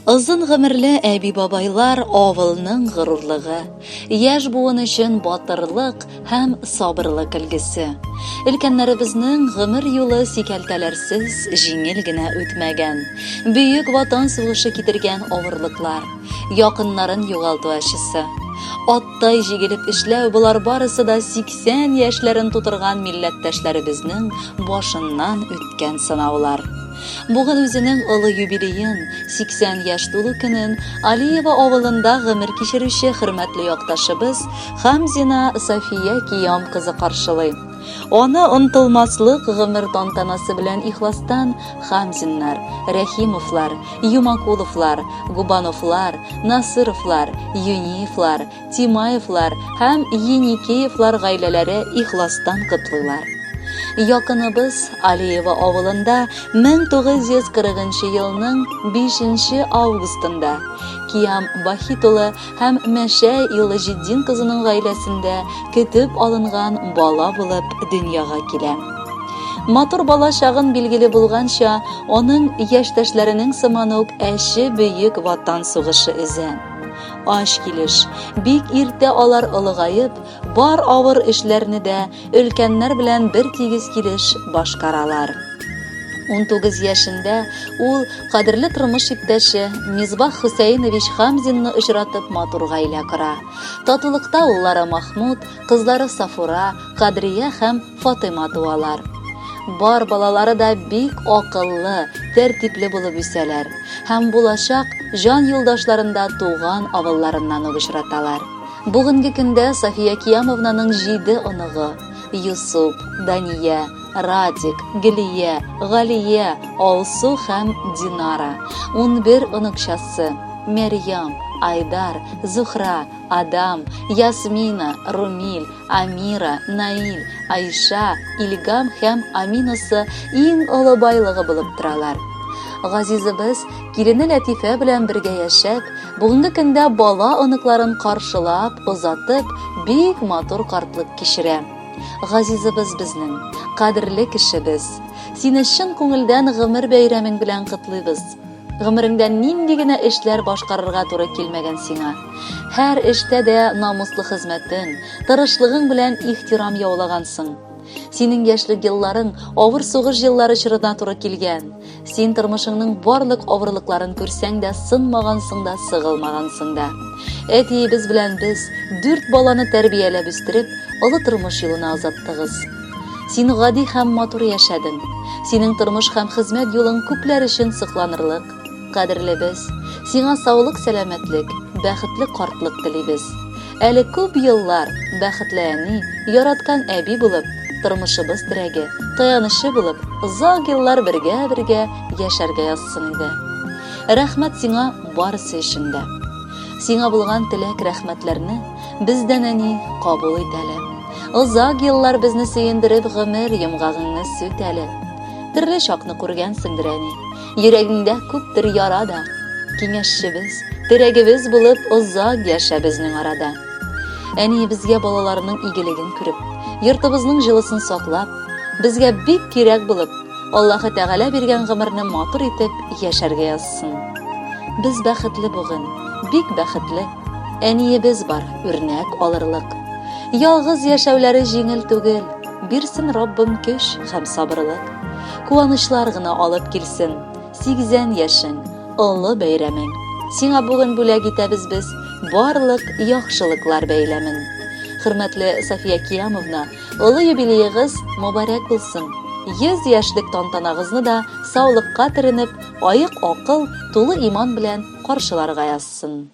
Озын гомерле әби-бабайлар авылның горурлыгы, яшь буын өчен батырлык һәм сабырлык өлгесе. Өлкәннәребезнең гомер юлы сикәлтәләрсез җиңел генә үтмәгән. Бөек Ватан сугышы китергән авырлыклар, якыннарын югалту ачысы, аттай җигелеп эшләү болар барысы да 80 яшьләрен тутырган милләттәшләребезнең башыннан үткән сынаулар. Бүген үзенең олы юбилеен, 80 яшь тулу көнен Алиева авылында гомер кичерүче хөрмәтле якташыбыз Хамзина София Киям кызы каршылый. Аны онтылмаслык гомер тантанасы белән ихластан Хамзиннар, Рәхимовлар, Юмакуловлар, Губановлар, Насыровлар, Юниевлар, Тимаевлар һәм Еникеевлар гаиләләре ихластан котлыйлар. Якыныбыз Алиева авылында 1940 елның 5 августында Киям Бахит улы һәм Мәшә Илаҗетдин кызының гаиләсендә көтеп алынган бала булып дөньяга килә. Матур бала чагын билгеле булганча, аның яшьтәшләренең сыман ук әче бөек Ватан сугышы өзә. Ач килеш, бик иртә алар олыгаеп, бар авыр эшләрне дә өлкәннәр белән бер тигез килеш башкаралар. 19 яшендә ул кадерле тормыш иптәше Мисбах Хөсәенович Хамзинны очратып матур гаилә кора. Татулыкта уллары Махмуд, кызлары Сафура, Кадрия һәм Фатыйма туалар. Бар балалары да бик акыллы, тәртипле булып үсәләр һәм булачак җан юлдашларын да туган авылларыннан ук очраталар. Бүгенге көндә София Киямовнаның җиде оныгы, Юсуп, Дания, Радик, Гөлия, Галия, Алсу һәм Динара, 11 оныкчасы, Мәрьям, Айдар, Зухра, Адам, Ясмина, Румиль, Амира, Наиль, Айша, Илгам һәм Аминасы иң олы байлыгы булып торалар. Газизыбыз килене Ләтифә белән бергә яшәп, бүгенге көндә бала оныкларын каршылап, озатып, бик матур картлык кичерә. Газизыбыз безнең, кадерле кешебез. Сине чын күңелдән гомер бәйрәмең белән котлыйбыз. Гомереңдә нинди генә эшләр башкарырга туры килмәгән сиңа. Һәр эштә дә намуслы хезмәтең, тырышлыгың белән ихтирам яулагансың. Синең яшьлек елларың авыр сугыш еллары чорына туры килгән. Син тормышыңның барлык авырлыкларын күрсәң дә сынмагансың да, сыгылмагансың да. Әтиебез белән без дүрт баланы тәрбияләп үстереп, олы тормыш юлына озаттыгыз. Син гади һәм матур яшәдең. Синең тормыш һәм хезмәт юлың күпләр өчен сокланырлык. Кадерлебез, сиңа саулык-сәламәтлек, бәхетле картлык телибез. Әле күп еллар бәхетле әни, яраткан әби булып, тормышыбыз терәге, таянычы булып, озак еллар бергә-бергә яшәргә язсын иде. Рәхмәт сиңа барысы өчен дә. Сиңа булган теләк-рәхмәтләрне бездән әни кабул ит әле. Озак еллар безне сөендереп гомер йомгагыңны сүт әле. Төрле чакны күргәнсеңдер, әни. Йөрәгеңдә күптер яра да. Киңәшчебез, терәгебез булып озак яшә безнең арада. Әниебезгә балаларының игелеген күреп, йортыбызның җылысын саклап, безгә бик кирәк булып, Аллаһы Тәгалә биргән гомерне матур итеп яшәргә язсын. Без бәхетле бүген, бик бәхетле. Әниебез бар, үрнәк алырлык. Ялгыз яшәүләре җиңел түгел, бирсен Раббым көч һәм сабырлык. Куанычлар гына алып килсен, 80 яшең, олы бәйрәмең. Сиңа бүген бүләк итәбез без барлык яхшылыклар бәйләмен. Хөрмәтле София Киямовна, олы юбилеегыз мобарәк булсын. 100 яшьлек тантанагызны да саулыкка төренеп, аек акыл, тулы иман белән каршыларга язсын.